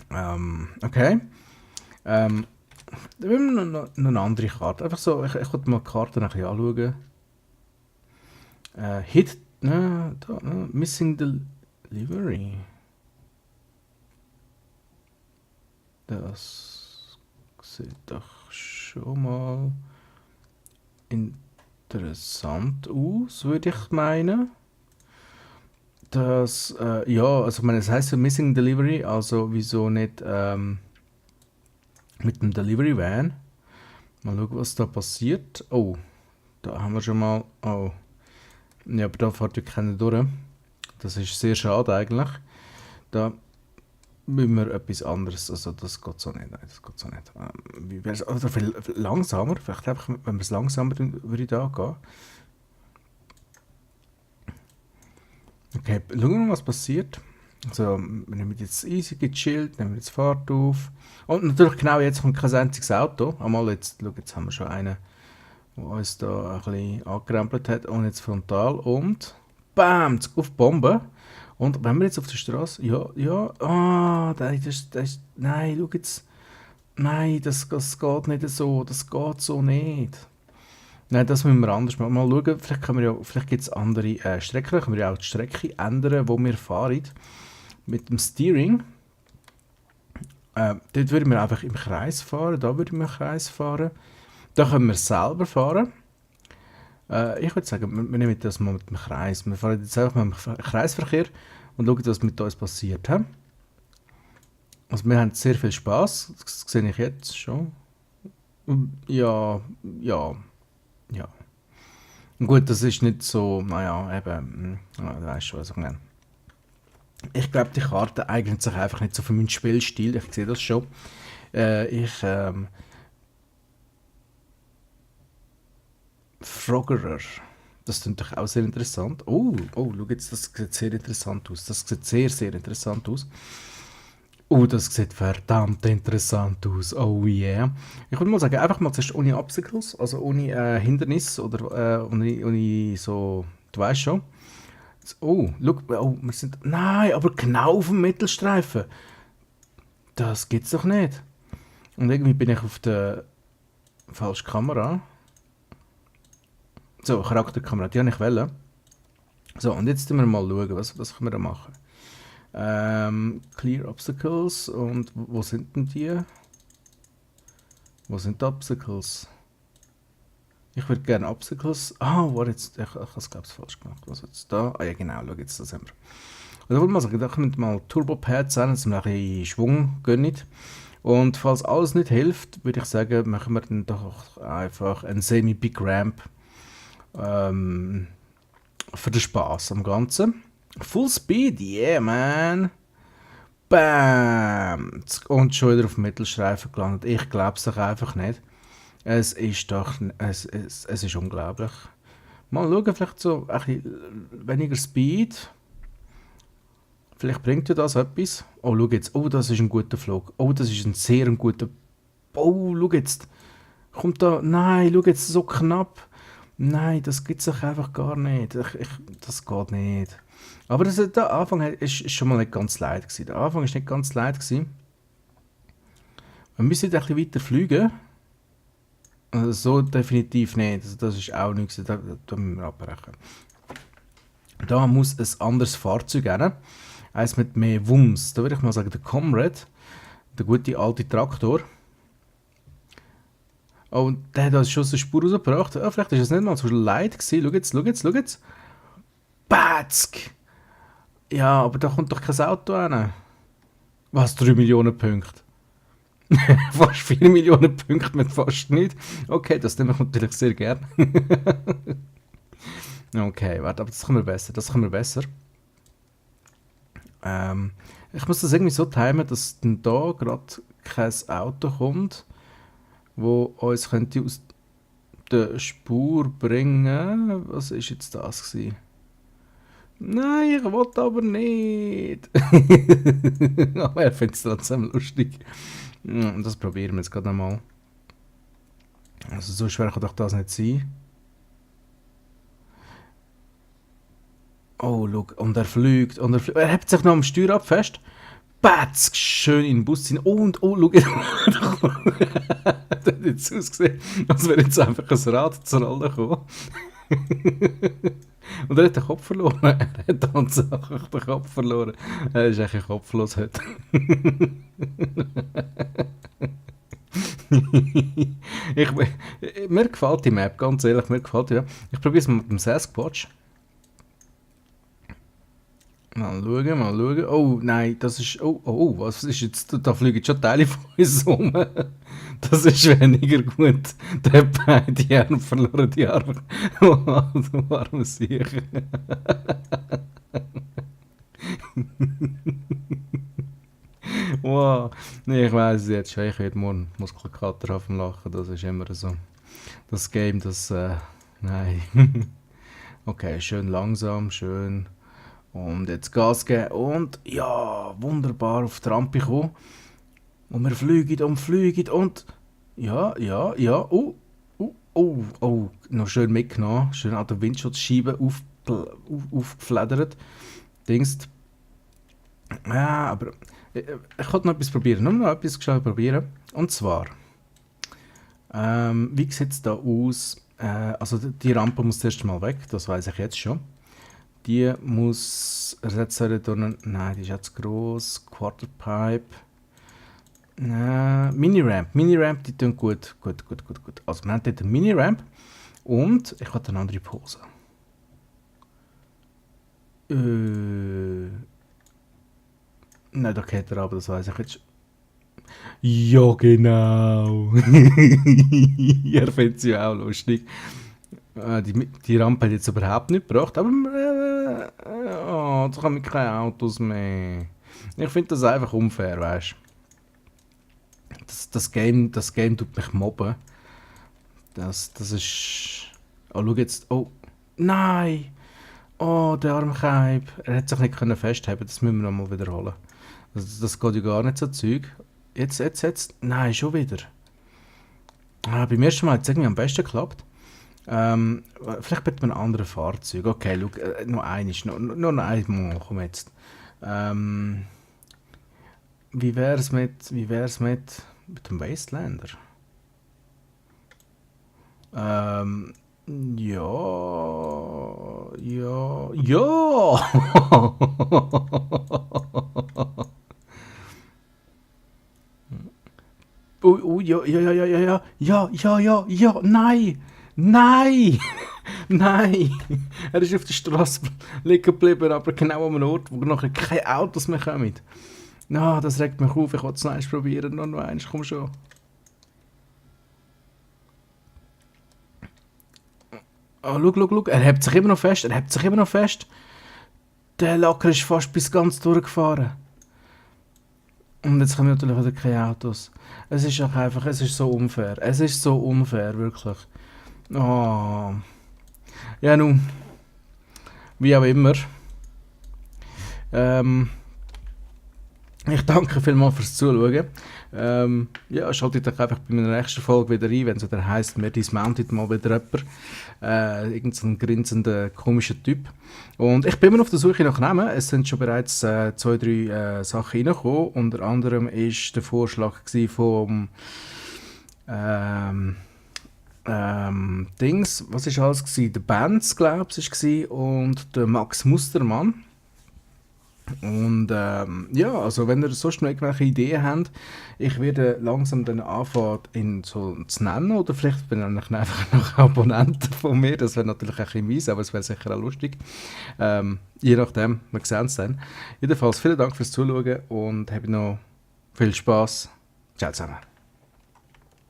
Okay. Ähm, Dann haben wir noch eine andere Karte. Einfach so, ich wollte mal die Karte ein bisschen anschauen. Missing Delivery. Das sieht doch schon mal interessant aus, würde ich meinen. Also ich meine, es heißt ja Missing Delivery, also wieso nicht mit dem Delivery Van? Mal schauen, was da passiert. Oh, da haben wir schon mal. Oh, ja, aber da fährt ja keiner durch. Das ist sehr schade eigentlich. Da müssen wir etwas anderes. Also das geht so nicht. Nein, das geht so nicht. Wie wär's, oder viel langsamer? Vielleicht einfach, wenn wir es langsamer tun, würde ich da gehen. Okay, schauen wir mal, was passiert. Also, wir nehmen jetzt easy gechillt, nehmen jetzt Fahrt auf. Und natürlich genau jetzt kommt kein einziges Auto. Einmal jetzt, schau, jetzt haben wir schon einen, der uns da ein bisschen angerempelt hat. Und jetzt frontal und BAM! Auf die Bombe. Und wenn wir jetzt auf der Straße. Nein, schau jetzt. Nein, das geht nicht so. Das geht so nicht. Nein, das müssen wir anders machen. Mal schauen, vielleicht gibt es andere Strecken. Können wir ja auch die Strecke ändern, wo wir fahren. Mit dem Steering. Dort würden wir einfach im Kreis fahren. Da würden wir im Kreis fahren. Da können wir selber fahren. Ich würde sagen, wir nehmen das mal mit dem Kreis. Wir fahren jetzt einfach mal im Kreisverkehr und schauen, was mit uns passiert. He? Also wir haben sehr viel Spaß. Das sehe ich jetzt schon. Ja, ja, ja. Und gut, das ist nicht so, naja, eben, ja, du weißt schon, was ich meine. Ich glaube, die Karte eignet sich einfach nicht so für meinen Spielstil. Ich sehe das schon. Ich, Froggerer. Das klingt doch auch sehr interessant. Oh, schau jetzt, das sieht sehr interessant aus. Das sieht sehr, sehr interessant aus. Oh, das sieht verdammt interessant aus. Oh yeah. Ich würde mal sagen, einfach mal zuerst ohne Obstacles, also ohne Hindernis oder ohne so, du weißt schon. Oh, look, oh, wir sind. Nein, aber genau auf dem Mittelstreifen. Das gibt's doch nicht. Und irgendwie bin ich auf der falschen Kamera. So, Charakterkamera, die habe ich wählen. So, und jetzt schauen wir mal, was können wir da machen. Clear Obstacles und wo sind denn die? Wo sind die Obstacles? Ich würde gerne Obstacles. Warte jetzt, ich habe es glaube ich falsch gemacht. Was jetzt da? Ah ja genau, schau jetzt, das haben wir. Und da würde man sagen, da können wir mal Turbo-Pads sein, dass wir ein bisschen Schwung gönnen. Und falls alles nicht hilft, würde ich sagen, machen wir dann doch einfach einen Semi-Big Ramp für den Spaß am Ganzen. Full Speed, yeah man! Bam! Und schon wieder auf dem Mittelstreifen gelandet. Ich glaube es doch einfach nicht. Es ist doch, es ist unglaublich. Mal schauen, vielleicht so ein bisschen weniger Speed. Vielleicht bringt ja das etwas. Oh, schau jetzt. Oh, das ist ein guter Flug. Oh, das ist ein sehr guter. Oh, schau jetzt. Kommt da. Nein, schau jetzt, so knapp. Nein, das gibt es doch einfach gar nicht. Das geht nicht. Aber der Anfang ist schon mal nicht ganz leid gewesen. Der Anfang ist nicht ganz leid gewesen. Wir müssen ein bisschen weiter fliegen. Also so definitiv nicht. Also das ist auch nichts. Da müssen wir abbrechen. Da muss ein anderes Fahrzeug rein. Eins mit mehr Wumms. Da würde ich mal sagen, der Comrade. Der gute alte Traktor. Oh, und der hat uns schon so eine Spur rausgebracht. Oh, vielleicht ist es nicht mal so leid gewesen. Schau jetzt. Batzk! Ja, aber da kommt doch kein Auto rein. Was, 3 Millionen Punkte? Fast 4 Millionen Punkte mit fast nicht. Okay, das nehme ich natürlich sehr gern. Okay, warte, aber das können wir besser. Das können wir besser. Ich muss das irgendwie so timen, dass dann da gerade kein Auto kommt, wo uns könnte aus der Spur bringen. Was ist jetzt das gewesen? Nein, ich wollte aber nicht. Aber er findet es trotzdem lustig. Und das probieren wir jetzt gerade nochmal. Also so schwer kann doch das nicht sein. Oh, schau, und er fliegt, Er hebt sich noch am Steuer ab fest. Batz, schön in den Bus rein. Und, oh, schau, das hat jetzt ausgesehen, als wäre jetzt einfach ein Rad zur Rolle gekommen. Und er hat den Kopf verloren. Er hat tatsächlich den Kopf verloren. Er ist eigentlich kopflos heute. ich, mir gefällt die Map, ganz ehrlich, mir gefällt die. Ja. Ich probiere es mal mit dem Sasquatch. Mal schauen, mal schauen. Oh, nein, das ist... Oh, oh, oh, was ist jetzt... Da fliegen schon Teile von uns rum. Das ist weniger gut. Der hat beide Arme verloren, die Arme. Du arme Sicher. Wow. Nee, ich weiss es jetzt schon. Ich werde morgen Muskelkater auf dem Lachen. Das ist immer so. Das Game, das... nein. Okay, schön langsam, schön... Und jetzt Gas geben und ja, wunderbar auf die Rampe kommen. Und wir fliegen und ja, ja, ja, noch schön mitgenommen, schön an der Windschutzscheibe aufgefledert. Dings. Ja, aber ich wollte noch etwas probieren, nur noch etwas schnell probieren. Und zwar, wie sieht es da aus? Also die Rampe muss zuerst mal weg, das weiß ich jetzt schon. Die muss ersetzt werden. Nein, die ist jetzt gross. Quarterpipe. Mini-Ramp. Mini-Ramp, die tun gut. Gut. Also, wir haben dort eine Mini-Ramp. Und ich habe eine andere Pose. Nein, da geht er aber, das weiß ich jetzt. Ja, genau. Er findet es ja auch lustig. Die Rampe hat jetzt überhaupt nicht gebracht, aber jetzt haben wir keine Autos mehr. Ich finde das einfach unfair, weißt du. Das Game tut mich mobben. Das ist... Oh, schau jetzt... Oh, nein! Oh, der arme Keib. Er hat sich nicht können festhalten, das müssen wir nochmal wiederholen. Das geht ja gar nicht so Zeug. Jetzt... Nein, schon wieder. Beim ersten Mal hat es irgendwie am besten geklappt. Vielleicht mit einem anderen Fahrzeug. Okay, schau, noch eines, noch einmal, komm jetzt. Wie wär's mit dem Wastelander? Ja. Ja, nein! Nein! Nein! Er ist auf der Straße liegen geblieben, aber genau an einem Ort, wo nachher keine Autos mehr kommen. Na, das regt mich auf, ich will es noch eins probieren, noch eins, komm schon. Oh, schau, er hebt sich immer noch fest, Der Lacker ist fast bis ganz durchgefahren. Und jetzt kommen natürlich wieder keine Autos. Es ist auch einfach, es ist so unfair. Es ist so unfair, wirklich. Oh. Ja, nun. Wie auch immer. Ich danke vielmals fürs Zuschauen. Ja, schaltet euch einfach bei meiner nächsten Folge wieder ein, wenn es wieder heisst, mir dismountet mal wieder jemand. Irgend so ein grinsender, komischer Typ. Und ich bin immer auf der Suche nach Namen. Es sind schon bereits 2-3 Sachen reingekommen. Unter anderem war der Vorschlag vom Dings, was war alles gewesen? Der Benz, glaube ich, war und der Max Mustermann. Und ja, also wenn ihr sonst noch irgendwelche Ideen habt, ich werde langsam dann anfangen, ihn so zu nennen, oder vielleicht bin ich einfach noch Abonnenten von mir, das wäre natürlich ein bisschen mies, aber es wäre sicher auch lustig. Je nachdem, wir sehen es dann. Jedenfalls vielen Dank fürs Zuschauen und habt noch viel Spaß. Ciao zusammen.